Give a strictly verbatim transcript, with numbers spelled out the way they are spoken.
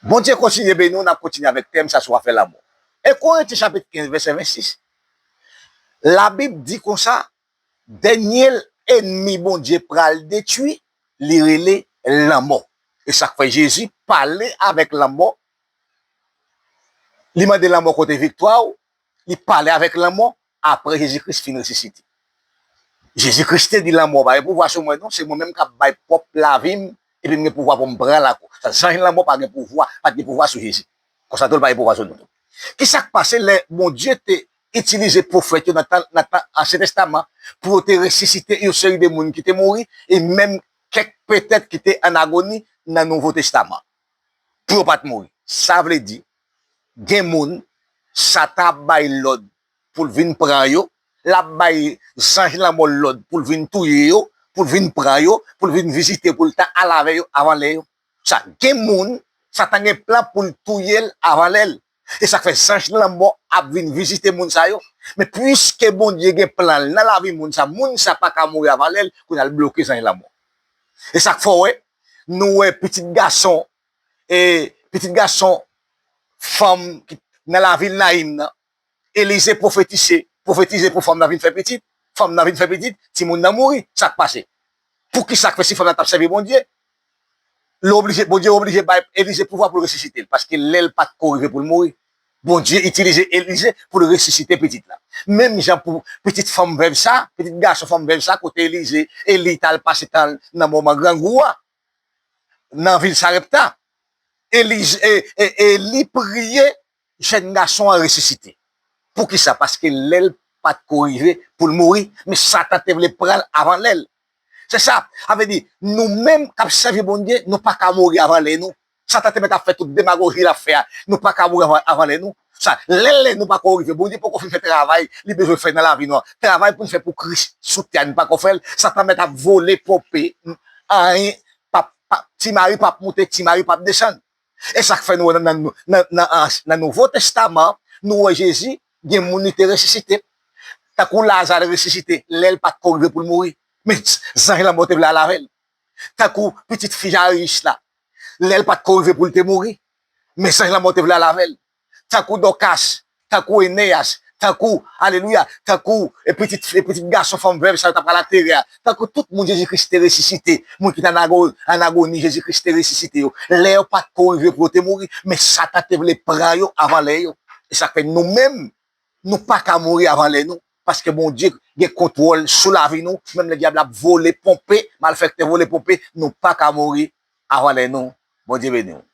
Bondye kontinye beni w, n ap kontinye avèk tèm sa sou afè lanmò. En Korentyen chapit kenz, vèsè vennsis. Labib di konsa, dènye ènmi Bondye pral detwi, li rele lanmò. E sa k fè Jezi pale avèk lanmò, li mande lanmò kote viktwa w, li pale avèk lanmò apre Jezi Kris fin resisite. Jezi Kris te di lanmò pa gen pouvwa sou mwen non, se mwen menm k ap bay pwòp lavi m, epi m gen pouvwa pou m pran l ankò. Sa zanj lanmò pa gen pouvwa, pa t gen pouvwa sou Jezi. Konsa tou l pa gen pouvwa sou nou tou. Kisa k pase lè Bondye te itilize pwofèt yo nan tan, nan tan Ansyen Testaman pou yo te resisite yon seri de moun ki te mouri, e menm kèk petèt ki te an agoni nan Nouvo Testaman, pou yo pa t mouri? Sa vle di, gen moun, Satan ap bay lòd pou l vin pran yo, l ap bay zanj lanmò lòd pou l vin touye yo, pou l vin pran yo, pou l vin vizite, pou l ta al avè yo avan lè yo. Sa, gen moun, Satan gen plan pou l touye l avan lè l. E sa k fè zanj lanmò ap vin vizite moun sa yo. Men piske Bondye gen plan l nan lavi moun sa, moun sa pa ka mouri avan lè l, kounye a l bloke zanj lanmò. E sa k fè w wè, nou wè pitit gason, e pitit gason fanm ki nan lavil Nayim nan, Elize pwofetize, pwofetize pou fanm nan vin fè pitit, fanm nan vin fè pitit, timoun nan mouri. Sa k pase? Poukisa k fè si fanm nan t ap sèvi Bondye, l oblije, Bondye oblije bay Elize pouvwa pou l resisite l, paske lè l pa t ko rive pou l mouri. Bondye itilize Elize pou l resisite pitit la. Menm jan pou pitit fanm vèv sa, pitit gason fanm vèv sa, kote Elize, Eli t al pase tan l nan moman grangou a, nan vil Sarepta. Elize, e, e, Eli priye jèn gason an resisite. Poukisa? Paske lè l pa t ko rive pou l mouri, men Satan te vle pran l avan lè l. Se sa, sa vle di, nou menm k ap sèvi Bondye, nou pa ka mouri avan lè nou. Satan te mèt ap fè tout demagoji l ap fè a, nou pa ka mouri avan, avan lè nou. Sa, lè, lè nou pa ko rive, Bondye poko fin fè travay li bezwen fè nan lavi nou an. Travay pou n fè pou Kris sou tè a, nou pa ko fè l. Satan mèt ap vole ponpe, anyen, p ap, p ap, ti mari p ap moute, ti mari p ap desann. E sa k fè nou wè nan, nan, nan, nan, nan Nouvo Testaman, nou wè Jezi, gen moun li te resisite. Tankou Laza resisite, lè l pa t ko rive pou l mouri. Men zanj lanmò te vle al avè l. Tankou pitit fi Jayis la, lè l pa t ko rive pou l te mouri. Men zanj lanmò te vle al avè l. Tankou Dòkas, tankou Eneyas, tankou, alelouya, tankou, e pitit, e pitit gason fanm vèv sa yo t ap pral antere a, tankou tout moun Jezi Kris te resisite, moun ki t an ago-, an agoni, Jezi Kris te resisite yo. Lè yo pa t ko rive pou yo te mouri, men Satan te vle pran yo avan lè yo. E sa k fè nou menm, nou pa ka mouri avan lè nou, paske Bondye gen kontwòl sou lavi nou, menm lè dyab la ap vole ponpe, malfektè vole ponpe, nou pa ka mouri avan lè nou. Bondye beni w.